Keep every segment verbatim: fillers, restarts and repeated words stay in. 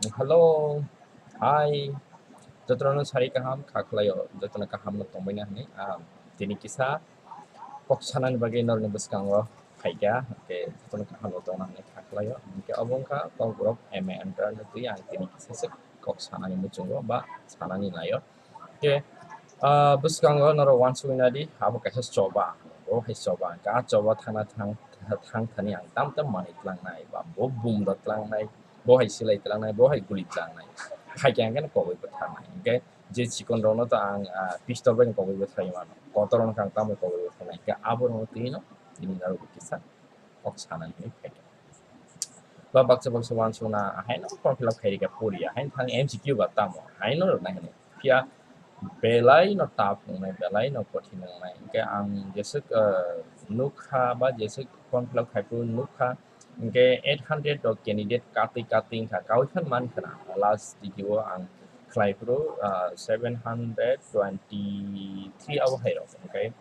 Hello, hi. Jotono sari kaham kha khlaio, jotono kaham no tongbaina hinwi. Ah, tini kisa kok sanani bagwi norni bwskango phaikha, hwnkhe jotono kaham no tongna hinwi kha khlaio. Hwnkhe obo wngkha Kokborok M A Enter no twi ang tini kisa se kok sanani muchungo ba sanani naio. Hwnkhe, ah, bwskango norok uansugwi nadi, abo kaisa choba, bo hai choba, hwnkhe ah choba thangna thang, thang thani ang tam tam manwi tlangnai, ba bo bumda tlangnai, bo hai silai tlangnai, bo hai guli tlangnai, phaikhe ang khe kogwi bwtharnai, hwnkhe je chikon rokno to ang, ah, pistol bai kogwi bwtharwi mano, kotor rokno khe ang tambai kogwi bwtharnai, hwnkhe abo rokno twi no tini norok kisa kok sanani hinwi phaikha. Ba baksa baksa uansukna haino form fill up khairikha poriya, haino thang M C Q ba tamo, haino rwna hinwi. Phiya belai no tough wngnai, belai no kothin wngnai. Hwnkhe ang jeswk, ah, nukha ba jeswk form fill up khaiphuru nukha, hwnkhe eight hundred rok candidate katwi katwi wngkha, kaui phano mankha na last digio ang khlaiphuru, ah, seven hundred twenty three abo hai rok, hwnkhe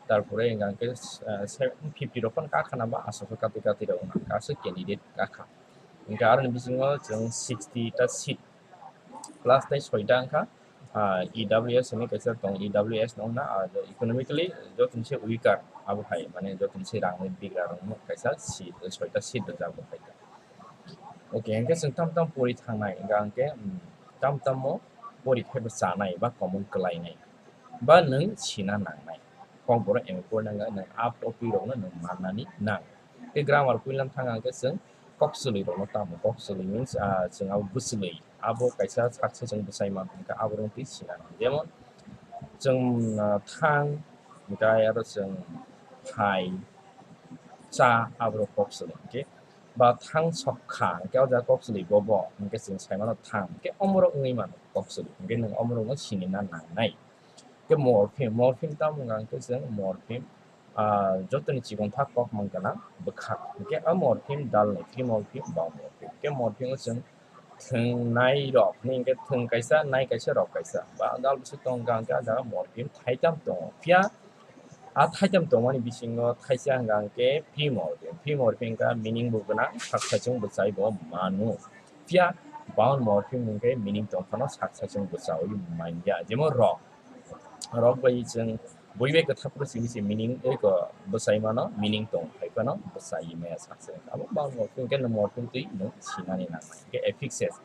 tarpore hwnkha hwnkhe, ah, seven fifty rok phano kakha na ba aswk khe katwi katwi rok wngkha, aswk candidate kakha. Hwnkhe aroni bisingo chwng sixty ta seat plus tei soita wngkha, ah, E W S hinwi kaisa tong, E W S no wngna, ah, economically jotoni se weaker abo hai, mane jotoni se rangni bigra rokno kaisa seat, soita seat rwjak bo hai. Okay, hwnkhe chwng tam tam pori thangnai, hwnkha hwnkhe, um, tam tamo pori khe bo chanai ba common kwlainai ba nwng sina nangnai. Kokborok M A pori nangkha, nwng a topic rokno nwng mannani nang. Tei grammar puilam thang hwnkhe chwng kok swlwi rokno tamo, kok swlwi means, ah, chwng abo bwswlwi, abo kaisa saksa chwng bwsai man hwnkhe abo rokno twi sina nang. Jemon chwng, ah, thang, hwnkhe aro chwng phai, cha, abo rok kok swlwi hwnkhe ba thang sokha hwnkhe o jaga kok swlwi bobo hwnkhe chwng sai mano thang, hwnkhe omorok wngwi mano kok swlwi, hwnkhe nwng omorokno sinina nangnai. Hwnkhe morpheme, morpheme tamo wngkha hwnkhe chwng morpheme, ah, jotoni chikon thak kokmang gwnang bwkhak, hwnkhe a morpheme dalnwi, pre morpheme, bound morpheme. Hwnkhe morpheme o chwng thwng nai rok hwnwi hwnkhe thwng kaisa, nai kaisa, rok kaisa. Ba dal bwswk tong wngkha hwnkhe ah jaga morpheme thaitam tongo. Phiya a thaitam tongmani bisingo thaisa hwnkha hwnkhe pre morpheme. Pre morpheme wngkha meaning bo gwnang, sak saichung bwchai bo mano. Phiya bound morpheme hwnkhe meaning tong phano sak saichung bwchaui manya. Jemon rok. Rok bai chwng bui bai kwthap phano simi se meaning eko bwchai mano, meaning tong phai phano bwchai maya sak se. Abo bound morpheme hwnkhe nwng morpheme twi nwng sinani nangnai. Hwnkhe affixes.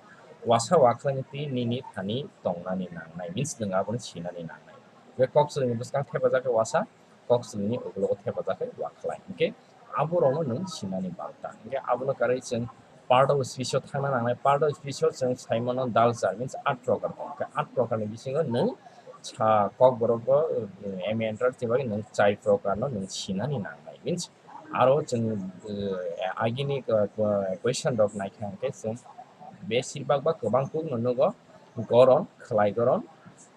Wasa wakhlani twi nini thani tongnani nangnai. Means nwng abono sinani nangnai. Hwnkhe kok swlwini bwskang thepajak khe wasa, kok swlwini ukologo thepajak khe wakhlai. Hwnkhe aborokno nwng sinani balta. Hwnkhe abono karwi chwng part of speech o thangna nangnai. Part of speech o chwng sai mano dalchar, means aat prokar tong kha. Aat prokarni bisingo nwng sa-, kokborok bo, eh, M A Enter tei bagwi nwng chai prokarno nwng sinani nangnai. Means aro chwng, eh, agini, eh, question rok naikha hwnkhe chwng besir bak ba kwbang kukno nugo, goron, khlai goron,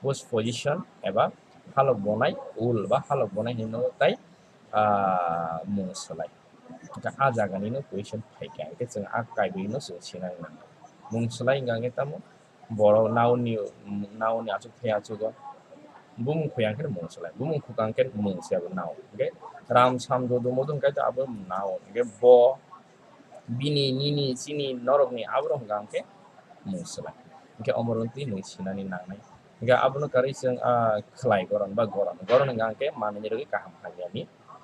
post position eba halok bonai, ul ba halok bonai hinwi nugo tai, ah, mung swlai. Hwnkhe ah jaganino question phaikha, hwnkhe chwng ah kaibrino chwng sinani nango. Mung swlai hwnkha hwnkhe tamo borok nauni, nauni achuk thai achugo. Bumung khuya hwnkhe mung swlai, bumung khukha hwnkhe mung se abo nao. Hwnkhe ram sam do dumo do hwnkhe abo nao. Hwnkhe bo, bini, nini, chini, norokni aborok hwnkha hwnkhe mung swlai. Hwnkhe omorok twi nwng sinani nangnai. Hwnkhe abono karwi chwng, ah, khlai goron ba goron. Goron hwnkha hwnkhe manwini rwgwi kaham hamyani,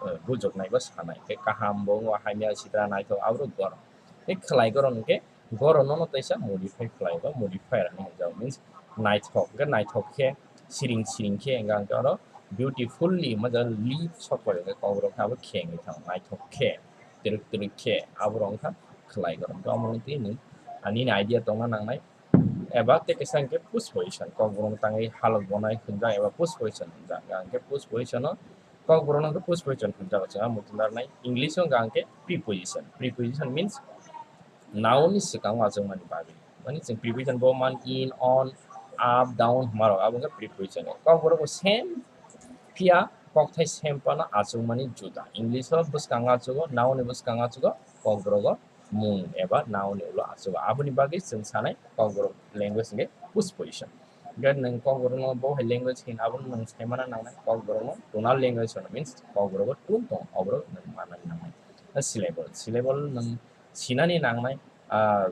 eh, bujoknai ba sanai. Hwnkhe kaham bo wngwa hamya sitra naithok aborok goron. Tei khlai goron hwnkhe goron nono teisa modify khlai ba modifier hinwi hwnjago. Means naithok, hwnkhe naithok khe, siring siring khe, hwnkha hwnkhe oro beautifully hwnma jaga live sok bai hwnkhe kokborok khe abo khe wngwi thango. Naithok khe, twrwk twrwk khe, aborok wngkha khlai goron. Hwnkhe omo twi nwng, ah, nini idea tongna nangnai. Eba tei kaisa hwnkhe post position, kokborok tangwi halok bonai hwnjak eba post position hwnjak. Hwnkhe post position o kokborokno hwnkhe post position hwnjago chwng ah muchung narwknai. English o hwnkha hwnkhe preposition. Preposition means noun ni swkango achukmani bagwi. Mani chwng preposition bo man in, on, up, down hwnmarok abo wngkha preposition. Kokborok bo same, phiya kokthai same phano achukmani juda. English o bwskango achugo, noun ni bwskango achugo, kokborok o mung eba noun ni ulo achugo. Aboni bagwi chwng sanai kokborok language hwnkhe post position. Hwnkhe nwng kokborokno bo hai language hwn abono nwng saimana nangnai, kokborokno tonal language hwno, means kokborok o tone tongo, oborok nwng manani nangnai. Syllable, syllable nwng sinani nangnai, ah,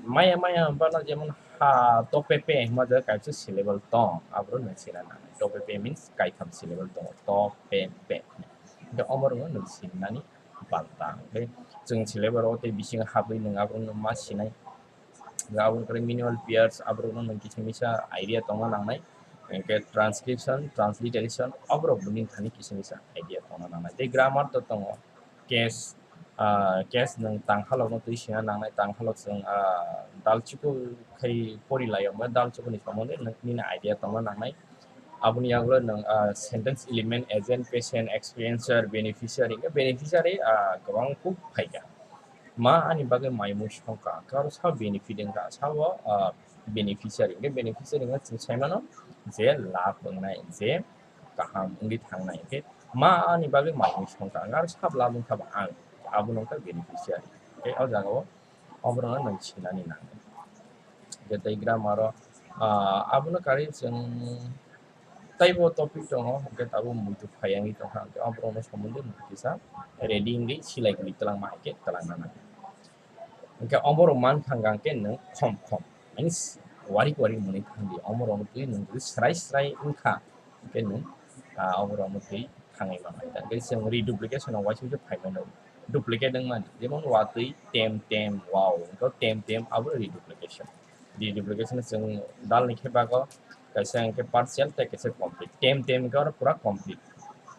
Maya maya hwnba no jemon ha, topepe hwnba je kaisa syllable tong, aboro nwng sina nangnai. Topepe means kaitham syllable tongo, topepe. Hwnkhe omo rokno nwng sinani banta. Hwnkhe chwng syllable o tei bisingo habwi nwng aborokno ma sinai. Hwnkhe aboni pore minimal pairs, aborokno nwng kisa misa idea tongna nangnai. Hwnkhe transcription, transliteration, aborok bini thani kisa misa idea tongna nangnai. Tei grammar to tongo, case, ah, case nwng tangkhalokno twi sina nangnai, tangkhalok chwng, ah, dalchiko khai pori lai, omo dalchikoni somonde nwng nini idea tongna nangnai. Aboni yagulo nwng, ah, sentence element, agent, patient, experiencer, beneficiary. Hwnkhe beneficiary, ah, kwbang kuk phaikha. Ma ani bagwi maimung songkha, hwnkhe aro sa benefit wngkha, sabo, ah, beneficiary. Hwnkhe beneficiary wngkha chwng sai mano je lab wngnai, je kaham wngwi thangnai. Hwnkhe ma ani bagwi maimung songkha, hwnkhe aro sabo lab wngkha ba ang, abono wngkha beneficiary. Hwnkhe o jagao oborokno nwng sinani nangnai. Hwnkhe tei grammar o, ah, abono karwi chwng teibo topic tongo, hwnkhe tabuk muitu phai wngwi tongkha, hwnkhe oborokno somondo nwng kisa ready wngwi silai guli twlangma hai khe twlangna nango. Hwnkhe oborok mankha hwnkhe nwng khom khom, means warik warik mwnwi thangdi, omorokno twi nwng jodi srai srai wngkha, hwnkhe nwng, ah, oborokno twi thangwi mano. Hwnkhe chwng reduplication o uaisa uaisa phai mano, duplicate wngmani, jemon watwi tem tem wow, hwnkhe tem tem abo reduplication. Reduplication chwng dalni khe bago kaisa hwnkhe partial tei kaisa complete. Tem tem hwnkhe oro pura complete.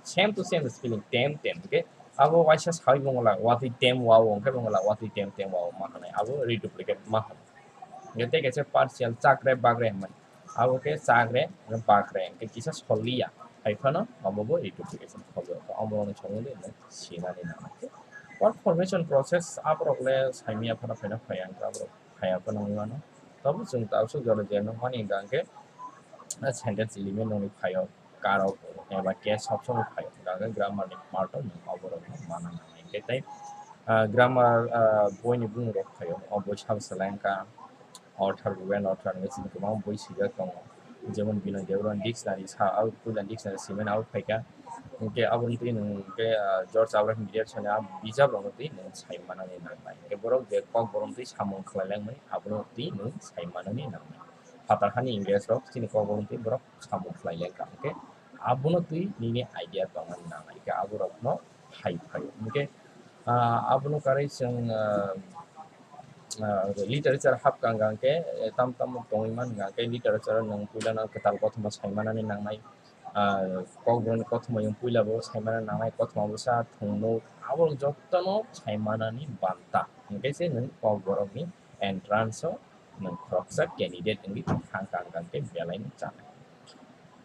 Same to same spelling, tem tem. Hwnkhe abo waisa sawi bo wngla watwi tem wow, hwnkhe bo wngla watwi tem tem wow ma hwnwi. Abo reduplicate ma hwn. Hwnkhe tei kaisa partial chakre bagre hwnmani. Abo khe chakre, bakre, hwnkhe kisa soliya. Hai phano abo bo reduplication kholio. Omo rokni somondo sinani nangnai. Word formation process aborok le saimya phano phaina phaiya, hwnkhe aborok phaiya phano wngwi mano. Tabuk chwng tabuk jora je nukmani hwnkha hwnkhe, ah, sentence element nokni phaio, karok eba case sob somoi phaio, hwnkha hwnkhe grammar ni part o nwng oborokno mana nangnai. Hwnkhe tei, ah, grammar, ah, boi ni bumung rok phaio, o boi sabo se lai wngkha author, when author hwnwi chini kwbangma boi swijak tongo, jemon Binoy Debbarma dictionary sa, o puila dictionary simani abo phaikha. Hwnkhe aboni twi nwng hwnkhe, ah, George Abraham Grierson ni a bijap rokno twi nwng sai manani nangnai. Hwnkhe borok je kokborok twi samung khlai langmani abono twi nwng sai manani nangnai. Phatar hani Ingres rok chini kokborok twi borok samung khlai lengkha. Hwnkhe abono twi nini idea tongna nangnai. Hwnkhe aborokno hai phaio. Hwnkhe, ah, abono karwi chwng, ah, ah, literature hapkha hwnkha hwnkhe, eh, tam tamo tongwi man hwnkha hwnkhe literature o nwng puilano kwtal kothoma sai manani nangnai. Ah, kokborokni kothoma nwng puila bo sai manani nangnai, kothoma bwsa, thungnuk, abo jotono sai manani banta. Hwnkhe se nwng kokborokni entrance o nwng khoroksa candidate wngwi thang kang kang khe belai no chanai.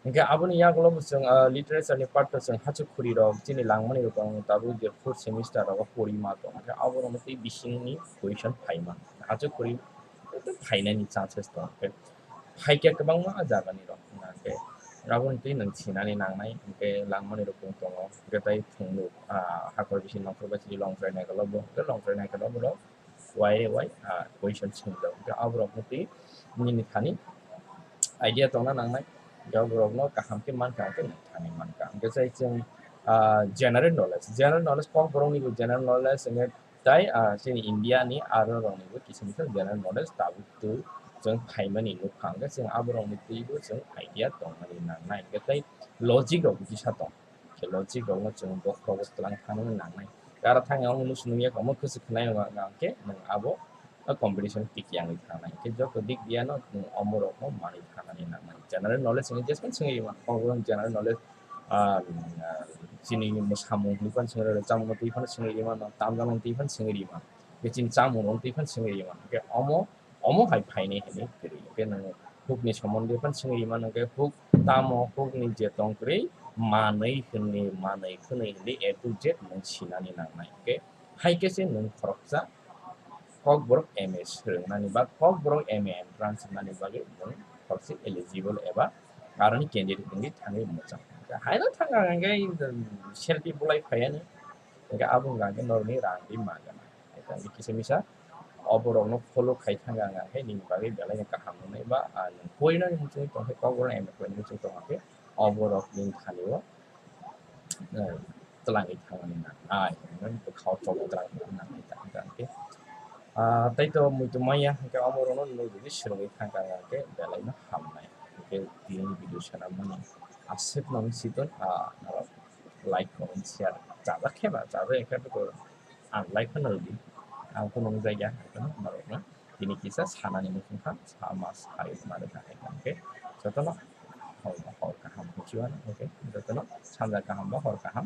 Hwnkhe aboni yagulo bo chwng, ah, literature ni part o chwng hachuk khuri rok chini langmani rok ang tabuk je fourth semester rogo pori ma tong khe aborokno tei bisingni question phaima hachuk khuri phainani chances tong khe phaikhe kwbangma jagani rok hwnkhe aboni twi nwng sinani nangnai hwnkhe langmani rok tongo hwnkhe tei thungnuk, ah, hakor bising nongkhor bai chini longtrai naikologo hwnkhe longtrai naikologo rok wai re wai, ah, question swngjak. Hwnkhe aborokno twi nini thani idea tongna nangnai. Hwnkhe aborokno kaham khe mankha, hwnkhe nini thani mankha. Hwnkhe sai chwng, ah, general knowledge. General knowledge, kokborokni bo general knowledge, hwnkhe tai, ah, chini India ni aro rokni bo kisa kisa general knowledge tabuk twi chwng phaimani nukha. Hwnkhe chwng aborokni twi bo chwng idea tongmani nangnai. Hwnkhe tai logic rok bo kisa tong. Khe logic rokno chwng bokhorogo twlang thangwi nangnai. Aro thangwi omo nusu nungya omo kwchwk khwnai hwnba hwnkhe nwng abo o competition tik yangwi thangnai. Hwnkhe joto dik biyano nwng omorokno manwi thanani nangnai. General knowledge hwnwi jesphano swngwi rima, kokborok general knowledge, ah, chini mwsamung hinwi phano swngwi rima, chamungno twi phano swngwi rima, tamjaknani twi phano swngwi rima, hwnkhe chini chamung rokno twi phano swngwi rima. Hwnkhe omo omo hai phainai hinwi kwrwi. Hwnkhe nwng hukni somondo phano swngwi rima, hwnkhe huk tamo hukni je tong kwrwi manwi hwnwi, manwi khwnwi hinwi A to Z nwng sinani nangnai. Hwnkhe hai khe se nwng khoroksa kokborok M A swrwngnani ba kokborok M A entrance wngnani bagwi nwng khoroksa eligible eba aroni candidate wngwi thangwi mwchang. Hwnkhe haino thangkha hwnkhe selfie bolai phaiani, hwnkhe abo wngkha hwnkhe norokni rang twi ma gana. Hwnkhe kisa misa oborokno follow khai thangkha wngkha hwnkhe nini bagwi belai no kaham wngnai ba, ah, nwng porinani muchungwi tongkhe kokborok M A porinani muchungwi tongkha khe oborok nini thani o, eh, twlangwi thangmani nangnai, bwkhao chobwi twlangwi nangnai, hwnkhe Ah, tei to muitu maya hwnkhe omo rokno nwng jodi swrwngwi thangkha hwnkhe belai no hamnai. Hwnkhe tini video swnamani aswk nang siton, ah, norok like, comment, share chajak khe ba chajak khe bo ang like no rwdi. Ang kunu wng jagya hwnkhe norokno tini kisa sanani muchungkha sama sai mani thangkhe hwnkhe jotono hor kaham hwnkhe jotono sanja kaham ba hor kaham.